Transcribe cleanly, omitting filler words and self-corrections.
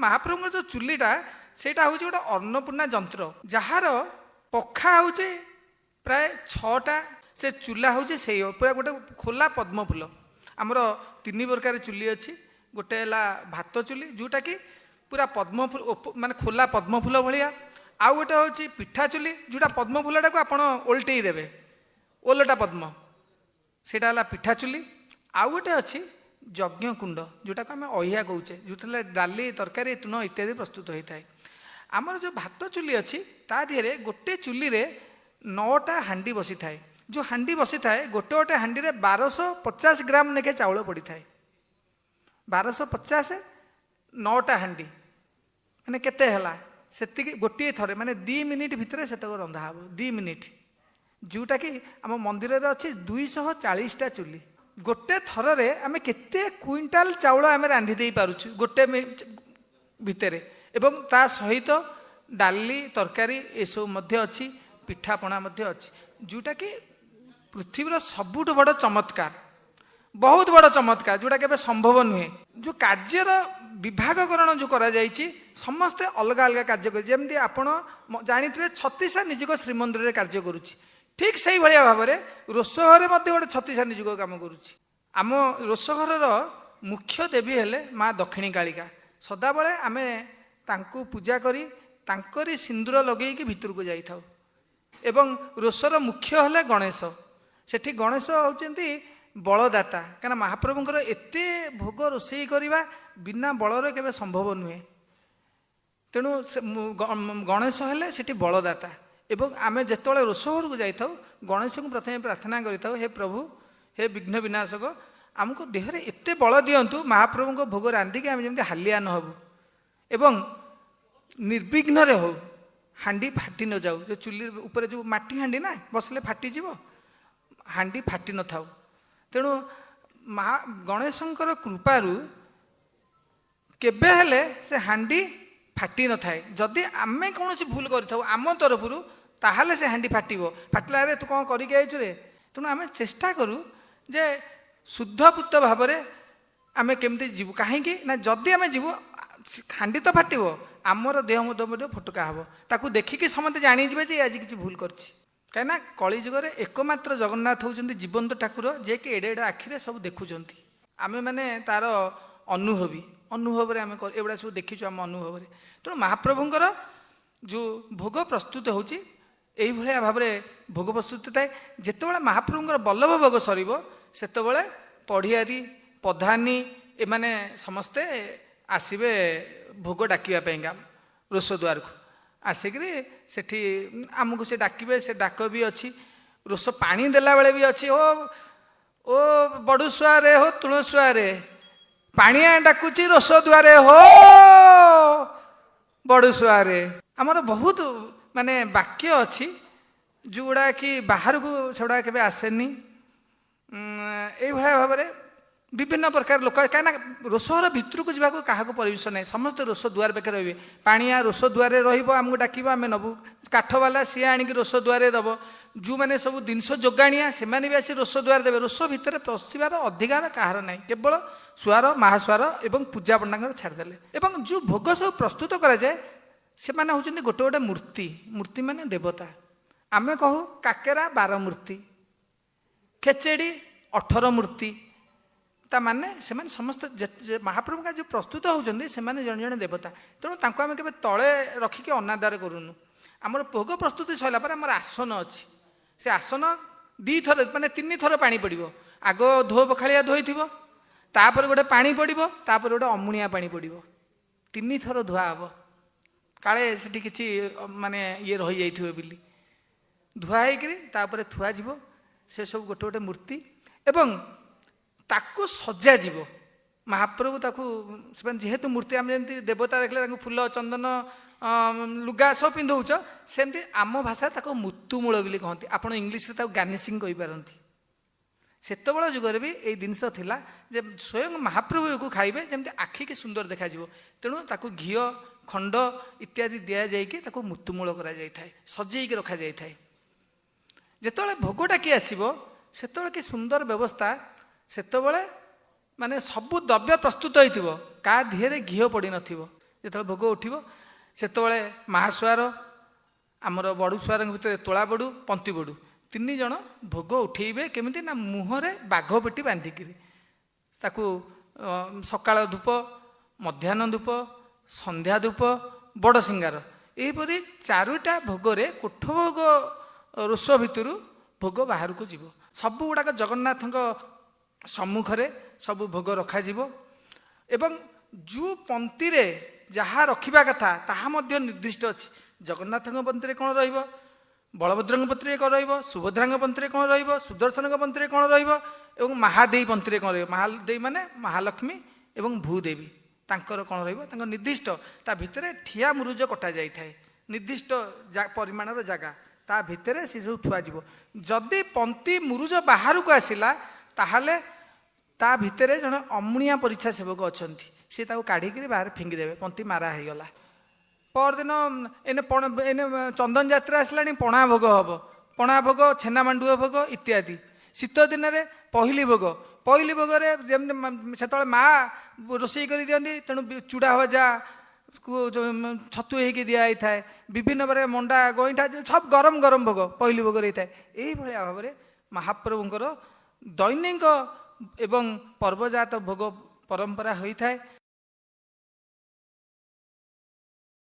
ମହାପ୍ରଭୁଙ୍କର ଯେଉଁ ଚୁଲିଟା, ସେଇଟା ହେଉଛି ଗୋଟେ ଅନ୍ନପୂର୍ଣ୍ଣା ଯନ୍ତ୍ର, ଯାହାର ପଖା ହେଉଛି ପ୍ରାୟ 6ଟା। ସେ ଚୁଲା ହେଉଛି ସେଇ ପୁରା ଗୋଟେ ଖୋଲା ପଦ୍ମ ଫୁଲ। ଆମର 3 ପ୍ରକାର ଚୁଲି ଅଛି। ଗୋଟେ ହେଲା ଭାତ ଚୁଲି, ଯେଉଁଟାକି ପୁରା ପଦ୍ମ ଫୁଲ, ମାନେ ଖୋଲା ପଦ୍ମ ଫୁଲ ଭଳିଆ। ଆଉ ଗୋଟେ ହେଉଛି ପିଠା ଚୁଲି, ଯେଉଁଟା ପଦ୍ମ ଫୁଲଟାକୁ ଆପଣ ଓଲଟେଇ ଦେବେ, ଓଲଟା ପଦ୍ମ, ସେଇଟା ହେଲା ପିଠା ଚୁଲି। ଆଉ ଗୋଟେ ଅଛି ଯଜ୍ଞ କୁଣ୍ଡ, ଯେଉଁଟାକୁ ଆମେ ଅହିଆ କହୁଛେ, ଯେଉଁଥିରେ ଡାଲି, ତରକାରୀ, ତୁଣ ଇତ୍ୟାଦି ପ୍ରସ୍ତୁତ ହୋଇଥାଏ। ଆମର ଯେଉଁ ଭାତ ଚୁଲି ଅଛି, ତା ଦେହରେ ଗୋଟେ ଚୁଲିରେ 9ଟା ହାଣ୍ଡି ବସିଥାଏ। ଯେଉଁ ହାଣ୍ଡି ବସିଥାଏ, ଗୋଟେ ଗୋଟେ ହାଣ୍ଡିରେ 1250 ଗ୍ରାମ ଲେଖେ ଚାଉଳ ପଡ଼ିଥାଏ। 1250, 9ଟା ହାଣ୍ଡି ମାନେ କେତେ ହେଲା? ସେତିକି ଗୋଟିଏ ଥରେ, ମାନେ 2 ମିନିଟ୍ ଭିତରେ ସେତକ ରନ୍ଧା ହେବ, 2 ମିନିଟ୍। ଯେଉଁଟାକି ଆମ ମନ୍ଦିରରେ ଅଛି 240ଟା ଚୁଲି। ଗୋଟେ ଥରରେ ଆମେ କେତେ କୁଇଣ୍ଟାଲ ଚାଉଳ ଆମେ ରାନ୍ଧି ଦେଇପାରୁଛୁ ଗୋଟେ ଭିତରେ। ଏବଂ ତା ସହିତ ଡାଲି, ତରକାରୀ ଏସବୁ ମଧ୍ୟ ଅଛି, ପିଠାପଣା ମଧ୍ୟ ଅଛି, ଯେଉଁଟାକି ପୃଥିବୀର ସବୁଠୁ ବଡ଼ ଚମତ୍କାର, ବହୁତ ବଡ଼ ଚମତ୍କାର, ଯେଉଁଟା କେବେ ସମ୍ଭବ ନୁହେଁ। ଯେଉଁ କାର୍ଯ୍ୟର ବିଭାଗକରଣ ଯେଉଁ କରାଯାଇଛି, ସମସ୍ତେ ଅଲଗା ଅଲଗା କାର୍ଯ୍ୟ କରୁଛି। ଯେମିତି ଆପଣ ଜାଣିଥିବେ, ଛତିଶା ନିଯୁଗ ଶ୍ରୀମନ୍ଦିରରେ କାର୍ଯ୍ୟ କରୁଛି, ଠିକ୍ ସେଇଭଳିଆ ଭାବରେ ରୋଷଘରେ ମଧ୍ୟ ଗୋଟେ ଛତିଶା ନିଯୁଗ କାମ କରୁଛି। ଆମ ରୋଷଘରର ମୁଖ୍ୟ ଦେବୀ ହେଲେ ମା ଦକ୍ଷିଣୀ କାଳିକା। ସଦାବେଳେ ଆମେ ତାଙ୍କୁ ପୂଜା କରି ତାଙ୍କରି ସିନ୍ଦୁର ଲଗେଇକି ଭିତରକୁ ଯାଇଥାଉ। ଏବଂ ରୋଷର ମୁଖ୍ୟ ହେଲେ ଗଣେଶ। ସେଠି ଗଣେଶ ହେଉଛନ୍ତି ବଳଦାତା, କାରଣ ମହାପ୍ରଭୁଙ୍କର ଏତେ ଭୋଗ ରୋଷେଇ କରିବା ବିନା ବଳରେ କେବେ ସମ୍ଭବ ନୁହେଁ। ତେଣୁ ସେ ଗଣେଶ ହେଲେ ସେଠି ବଳଦାତା। ଏବଂ ଆମେ ଯେତେବେଳେ ରୋଷ ଘରକୁ ଯାଇଥାଉ, ଗଣେଶଙ୍କୁ ପ୍ରଥମେ ପ୍ରାର୍ଥନା କରିଥାଉ, ହେ ପ୍ରଭୁ, ହେ ବିଘ୍ନ ବିନାଶକ, ଆମକୁ ଦେହରେ ଏତେ ବଳ ଦିଅନ୍ତୁ, ମହାପ୍ରଭୁଙ୍କ ଭୋଗ ରାନ୍ଧିକି ଆମେ ଯେମିତି ହାଲିଆ ନ ହେବୁ ଏବଂ ନିର୍ବିଘ୍ନରେ ହଉ, ହାଣ୍ଡି ଫାଟି ନ ଯାଉ। ଯେଉଁ ଚୁଲି ଉପରେ ଯେଉଁ ମାଟି ହାଣ୍ଡି ନା ବସିଲେ ଫାଟିଯିବ, ହାଣ୍ଡି ଫାଟି ନଥାଉ। ତେଣୁ ମା ଗଣେଶଙ୍କର କୃପାରୁ କେବେ ହେଲେ ସେ ହାଣ୍ଡି ଫାଟି ନଥାଏ। ଯଦି ଆମେ କୌଣସି ଭୁଲ କରିଥାଉ ଆମ ତରଫରୁ, ତାହେଲେ ସେ ହାଣ୍ଡି ଫାଟିବ। ଫାଟିଲା, ଆରେ ତୁ କ'ଣ କରିକି ଆଇଛୁ ରେ? ତେଣୁ ଆମେ ଚେଷ୍ଟା କରୁ ଯେ ଶୁଦ୍ଧପୁତ ଭାବରେ ଆମେ କେମିତି ଯିବୁ। କାହିଁକି ନା ଯଦି ଆମେ ଯିବୁ, ହାଣ୍ଡି ତ ଫାଟିବ, ଆମର ଦେହ ମଧ୍ୟ ମଧ୍ୟ ଫୋଟକା ହେବ। ତାକୁ ଦେଖିକି ସମସ୍ତେ ଜାଣିଯିବେ ଯେ ଆଜି କିଛି ଭୁଲ କରିଛି। କାହିଁକିନା କଳିଯୁଗରେ ଏକମାତ୍ର ଜଗନ୍ନାଥ ହେଉଛନ୍ତି ଜୀବନ୍ତ ଠାକୁର, ଯିଏକି ଏଡ଼େ ଏଡ଼େ ଆଖିରେ ସବୁ ଦେଖୁଛନ୍ତି। ଆମେମାନେ ତାର ଅନୁଭବୀ, ଅନୁଭବରେ ଆମେ ଏଗୁଡ଼ା ସବୁ ଦେଖିଛୁ ଆମ ଅନୁଭବରେ। ତେଣୁ ମହାପ୍ରଭୁଙ୍କର ଯେଉଁ ଭୋଗ ପ୍ରସ୍ତୁତ ହେଉଛି, ଏଇଭଳିଆ ଭାବରେ ଭୋଗ ପ୍ରସ୍ତୁତ ଥାଏ। ଯେତେବେଳେ ମହାପ୍ରଭୁଙ୍କର ବଲ୍ଲଭ ଭୋଗ ସରିବ, ସେତେବେଳେ ପଢ଼ିଆରୀ, ପଧାନୀ ଏମାନେ ସମସ୍ତେ ଆସିବେ ଭୋଗ ଡାକିବା ପାଇଁକା। ରୋଷ ଦୁଆରକୁ ଆସିକିରି ସେଠି ଆମକୁ ସେ ଡାକିବେ। ସେ ଡାକ ବି ଅଛି, ରୋଷ ପାଣି ଦେଲାବେଳେ ବି ଅଛି, ଓ ଓ ବଡ଼ୁସୁଆରେ, ହୋ ତୁଣସୁଆରେ, ପାଣିଆ ଡାକୁଛି ରୋଷ ଦୁଆରେ, ହୋ ବଡ଼ୁସୁଆରେ। ଆମର ବହୁତ ମାନେ ବାକ୍ୟ ଅଛି, ଯେଉଁଗୁଡ଼ା କି ବାହାରକୁ ସେଗୁଡ଼ା କେବେ ଆସେନି। ଏଇଭଳିଆ ଭାବରେ ବିଭିନ୍ନ ପ୍ରକାର ଲୋକ, କାହିଁକିନା ରୋଷଘର ଭିତରକୁ ଯିବାକୁ କାହାକୁ ପରମିଶନ ନାହିଁ। ସମସ୍ତେ ରୋଷ ଦୁଆର ପାଖରେ ରହିବେ। ପାଣିଆ ରୋଷ ଦୁଆରେ ରହିବ, ଆମକୁ ଡାକିବ, ଆମେ ନେବୁ। କାଠବାଲା ସିଏ ଆଣିକି ରୋଷ ଦୁଆରେ ଦେବ। ଯେଉଁମାନେ ସବୁ ଜିନିଷ ଯୋଗାଣିଆ, ସେମାନେ ବି ଆସି ରୋଷ ଦୁଆରେ ଦେବେ। ରୋଷ ଭିତରେ ପଶିବାର ଅଧିକାର କାହାର ନାହିଁ, କେବଳ ସୁଆର, ମହାସୁଆର ଏବଂ ପୂଜା ପଣ୍ଡାଙ୍କର ଛାଡ଼ିଦେଲେ। ଏବଂ ଯେଉଁ ଭୋଗ ସବୁ ପ୍ରସ୍ତୁତ କରାଯାଏ, ସେମାନେ ହେଉଛନ୍ତି ଗୋଟେ ଗୋଟେ ମୂର୍ତ୍ତି। ମୂର୍ତ୍ତି ମାନେ ଦେବତା। ଆମେ କହୁ କାକେରା 12 ମୂର୍ତ୍ତି, ଖେଚେଡ଼ି 18 ମୂର୍ତ୍ତି। ତା ମାନେ ସେମାନେ ସମସ୍ତେ ମହାପ୍ରଭୁଙ୍କ ଯେଉଁ ପ୍ରସ୍ତୁତ ହେଉଛନ୍ତି, ସେମାନେ ଜଣେ ଜଣେ ଦେବତା। ତେଣୁ ତାଙ୍କୁ ଆମେ କେବେ ତଳେ ରଖିକି ଅନାଦାର କରୁନୁ। ଆମର ଭୋଗ ପ୍ରସ୍ତୁତି ସରିଲା ପରେ ଆମର ଆସନ ଅଛି। ସେ ଆସନ 2ଥର, ମାନେ 3ଥର ପାଣି ପଡ଼ିବ। ଆଗ ଧୋ ପଖାଳିଆ ଧୋଇଥିବ, ତାପରେ ଗୋଟେ ପାଣି ପଡ଼ିବ, ତାପରେ ଗୋଟେ ଅମୁଣିଆ ପାଣି ପଡ଼ିବ। 3ଥର ଧୁଆ ହେବ, କାଳେ ସେଠି କିଛି ମାନେ ଇଏ ରହିଯାଇଥିବ ବୋଲି। ଧୁଆ ହେଇକିରି ତାପରେ ଥୁଆଯିବ। ସେ ସବୁ ଗୋଟେ ଗୋଟେ ମୂର୍ତ୍ତି ଏବଂ ତାକୁ ସଜାଯିବ। ମହାପ୍ରଭୁ ତାକୁ ସେମାନେ ଯେହେତୁ ମୂର୍ତ୍ତି, ଆମେ ଯେମିତି ଦେବତା ଦେଖିଲେ ତାଙ୍କୁ ଫୁଲ, ଚନ୍ଦନ, ଲୁଗା ସବୁ ପିନ୍ଧଉଛ, ସେମିତି ଆମ ଭାଷାରେ ତାକୁ ମୂର୍ତ୍ତିମୂଳ ବୋଲି କହନ୍ତି। ଆପଣ ଇଂଲିଶରେ ତାକୁ ଗାର୍ନିସିଂ କହିପାରନ୍ତି। ସେତେବେଳ ଯୁଗରେ ବି ଏଇ ଜିନିଷ ଥିଲା ଯେ ସ୍ୱୟଂ ମହାପ୍ରଭୁ ୟାକୁ ଖାଇବେ, ଯେମିତି ଆଖିକି ସୁନ୍ଦର ଦେଖାଯିବ। ତେଣୁ ତାକୁ ଘିଅ, ଖଣ୍ଡ ଇତ୍ୟାଦି ଦିଆଯାଇକି ତାକୁ ମୂର୍ତ୍ତିମୂଳ କରାଯାଇଥାଏ, ସଜେଇକି ରଖାଯାଇଥାଏ। ଯେତେବେଳେ ଭୋଗ ଡାକି ଆସିବ, ସେତେବେଳେ କି ସୁନ୍ଦର ବ୍ୟବସ୍ଥା! ସେତେବେଳେ ମାନେ ସବୁ ଦ୍ରବ୍ୟ ପ୍ରସ୍ତୁତ ହେଇଥିବ, କାହା ଦେହରେ ଘିଅ ପଡ଼ିନଥିବ। ଯେତେବେଳେ ଭୋଗ ଉଠିବ ସେତେବେଳେ ମହାସୁଆର, ଆମର ବଡ଼ୁ ସୁଆରଙ୍କ ଭିତରେ ତୋଳା ବଡ଼ୁ, ପନ୍ତି ବଡ଼ୁ, 3 ଜଣ ଭୋଗ ଉଠେଇବେ। କେମିତି ନା ମୁହଁରେ ବାଘ ପେଟି ବାନ୍ଧିକିରି ତାକୁ ସକାଳ ଧୂପ, ମଧ୍ୟାହ୍ନ ଧୂପ, ସନ୍ଧ୍ୟା ଧୂପ, ବଡ଼ ସିଙ୍ଗାର, ଏହିପରି 4ଟା ଭୋଗରେ କୋଠ ଭୋଗ ରୋଷ ଭିତରୁ ଭୋଗ ବାହାରକୁ ଯିବ। ସବୁ ଗୁଡ଼ାକ ଜଗନ୍ନାଥଙ୍କ ସମ୍ମୁଖରେ ସବୁ ଭୋଗ ରଖାଯିବ ଏବଂ ଯେଉଁ ପନ୍ତିରେ ଯାହା ରଖିବା କଥା ତାହା ମଧ୍ୟ ନିର୍ଦ୍ଦିଷ୍ଟ ଅଛି। ଜଗନ୍ନାଥଙ୍କ ପନ୍ତିରେ କ'ଣ ରହିବ, ବଳଭଦ୍ରଙ୍କ ପନ୍ତିରେ କ'ଣ ରହିବ, ସୁଭଦ୍ରାଙ୍କ ପନ୍ତିରେ କ'ଣ ରହିବ, ସୁଦର୍ଶନଙ୍କ ପନ୍ତିରେ କ'ଣ ରହିବ ଏବଂ ମହାଦେବୀ ପନ୍ତିରେ କ'ଣ ରହିବ। ମହାଦେବୀ ମାନେ ମହାଲକ୍ଷ୍ମୀ ଏବଂ ଭୂଦେବୀ, ତାଙ୍କର କ'ଣ ରହିବ, ତାଙ୍କ ନିର୍ଦ୍ଦିଷ୍ଟ ତା ଭିତରେ ଠିଆ ମୁରୁଜ କଟା ଯାଇଥାଏ, ନିର୍ଦ୍ଦିଷ୍ଟ ପରିମାଣର ଜାଗା, ତା ଭିତରେ ସେ ସବୁ ଥୁଆଯିବ। ଯଦି ପନ୍ତି ମୁରୁଜ ବାହାରକୁ ଆସିଲା ତାହେଲେ ତା ଭିତରେ ଜଣେ ଅମୁଣିଆ ପରୀକ୍ଷା ସେବକ ଅଛନ୍ତି, ସେ ତାକୁ କାଢ଼ିକିରି ବାହାରେ ଫିଙ୍ଗିଦେବେ, ପନ୍ତି ମାରା ହେଇଗଲା। ପରଦିନ ଏନେ ଏନେ ଚନ୍ଦନ ଯାତ୍ରା ଆସିଲାଣି, ପଣା ଭୋଗ ହେବ, ପଣା ଭୋଗ, ଛେନା ମାଣ୍ଡୁଅ ଭୋଗ ଇତ୍ୟାଦି। ଶୀତ ଦିନରେ ପହିଲି ଭୋଗ, ପହିଲି ଭୋଗରେ ଯେମିତି ସେତେବେଳେ ମା ରୋଷେଇ କରି ଦିଅନ୍ତି, ତେଣୁ ଚୁଡ଼ା ଭଜା ଛତୁ ହେଇକି ଦିଆହେଇଥାଏ, ବିଭିନ୍ନ ପ୍ରକାର ମଣ୍ଡା ଗଇଁଠା ସବୁ ଗରମ ଗରମ ଭୋଗ ପହିଲି ଭୋଗରେ ହେଇଥାଏ। ଏଇଭଳିଆ ଭାବରେ ମହାପ୍ରଭୁଙ୍କର ଦୈନିକ ଏବଂ ପର୍ବଜାତ ଭୋଗ ପରମ୍ପରା ହୋଇଥାଏ।